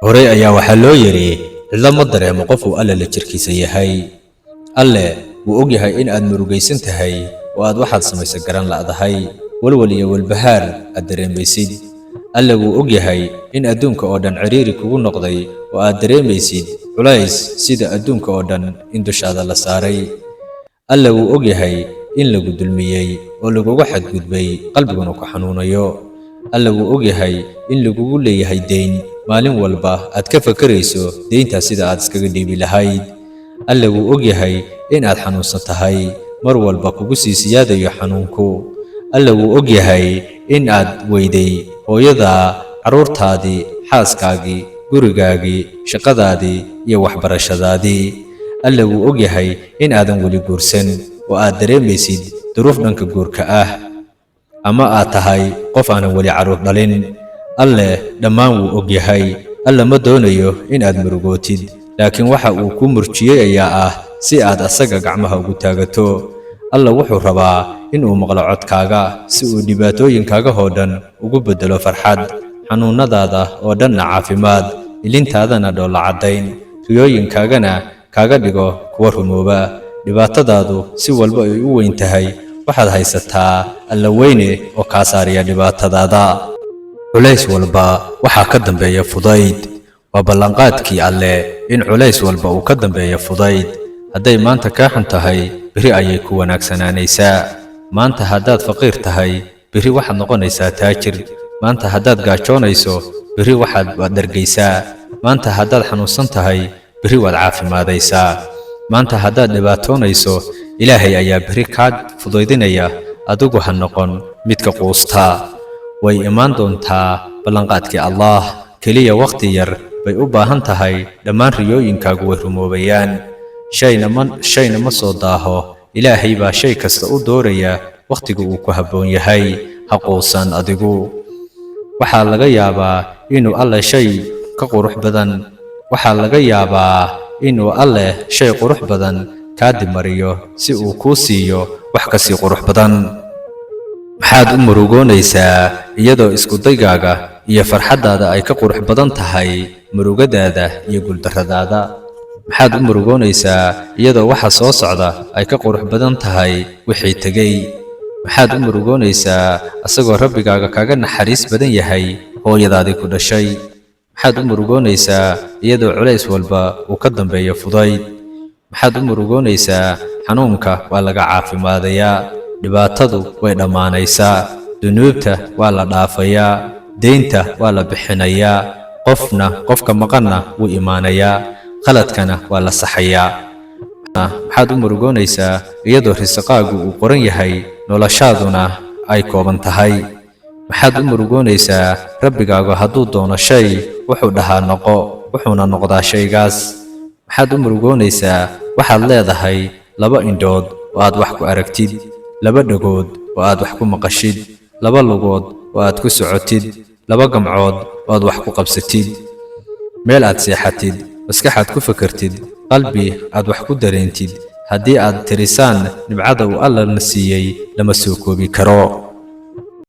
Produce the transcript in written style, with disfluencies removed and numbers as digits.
Horey ayaa waxaa loo yidhi, cidlo ma dareemo qofuu Alle la jirkiisa yahay. Alle wuu og yahay in aad murugaysan tahay oo aad waxaad samaysa garan la'dahay, walwal iyo walbahaar aad dareemaysid. Alle wuu og yahay in adduunka oo dhan ciriiri kugu noqday oo aad dareemaysid culays sida adduunka oo dhan in dushaada la saaray. Alle wuu og yahay in lagu dulmiyey oo lagugu xadgudbay, qalbiguna ku xanuunayo. Alle wuu og yahay in lagugu leeyahay deyn, maalin walba aad ka fakarayso deyntaas sida aad iskaga dhiibi lahayd. Alle wuu og yahay in aad xanuunsan tahay, mar walba kugu sii siyaadayo xanuunku. Alle wuu og yahay in aad weyday hooyadaa, carruurtaadii, xaaskaagii, gurigaagii, shaqadaadii iyo waxbarashadaadii. Alle wuu og yahay in aadan weli guursan oo aad dareemaysid duruuf dhanka guurka ah, ama aad tahay qof aanan weli carruur dhalin. Alle dhammaan wuu og yahay. Alle ma doonayo in aad murugootid, laakiin waxa uu kuu murjiyey ayaa ah si aad asaga gacmaha ugu taagato. Alle wuxuu rabaa in uu maqlo codkaaga si uu dhibaatooyinkaaga oo dhan ugu beddelo farxad, xanuunnadaada oo dhanna caafimaad, ilintaadana dhoolla caddayn, riyooyinkaagana kaaga dhigo kuwa rumooba. Dhibaatadaadu si walba ay u weyn tahay, waxaad haysataa Alla weyne oo kaa saaraya dhibaatadaada. Culays walba waxaa ka dambeeya fudayd. Waa ballanqaadkii Alle in culays walba uu ka dambeeya fudayd. Hadday maanta kaa xun tahay, berri ayay ku wanaagsanaanaysaa. Maanta haddaad faqiir tahay, berri waxaad noqonaysaa taajir. Maanta haddaad gaajoonayso, berri waxaad waad dhargaysaa. Maanta haddaad xanuunsan tahay, berri waad caafimaadaysaa. Maanta haddaad dhibaatoonayso, Ilaahay ayaa berri kaa fudaydinaya. Adigu ha noqon midka quustaa. Way imaan doontaa ballanqaadkii Allaah, keliya wakhti yar bay u baahan tahay. Dhammaan riyooyinkaagu way rumoobayaan. Shayna ma soo daaho. Ilaahay baa shay kasta u dooraya wakhtiga uu ku habboon yahay. Ha quusan adigu. Waxaa laga yaabaa inuu Alle shay ka qurux badan, waxaa laga yaabaa inuu Alle shay qurux badan kaa dibmariyo si uu kuu siiyo wax ka sii qurux badan. Maxaad u murugoonaysaa iyadoo iskudaygaaga iyo farxaddaada ay ka qurux badan tahay murugadaada iyo guuldarradaada? Maxaad u murugoonaysaa iyadoo waxa soo socda ay ka qurux badan tahay wixii tegey? Maxaad u murugoonaysaa asagoo Rabbigaaga kaaga naxariis badan yahay hooyadaadii ku dhashay? Maxaad u murugoonaysaa iyadoo culays walba uu ka dambeeyo fudayd? Maxaad u murugoonaysaa? Xanuunka waa laga caafimaadayaa, dhibaatadu way dhammaanaysaa, dunuubta waa la dhaafayaa, deynta waa la bixinayaa, qofna qofka maqanna wuu imaanayaa, khaladkana waa la saxayaa. Maxaad u murugoonaysaa iyadoo risaqaagu uu qoran yahay, noloshaaduna ay kooban tahay? Maxaad u murugoonaysaa? Rabbigaagu hadduu doono shay, wuxuu dhahaa noqo, wuxuuna noqdaa shaygaas. Maxaad u murugoonaysaa? Waxaad leedahay laba indhood oo aad wax ku aragtid, laba dhagood oo aad wax ku maqashid, laba lugood oo aad ku socotid, laba gamcood oo aad wax ku qabsatid, meel aad seexatid, maskaxaad ku fakartid, qalbi aad wax ku dareentid. Haddii aad tirisaan nimcada uu Alla na siiyey, lama soo koobi karo.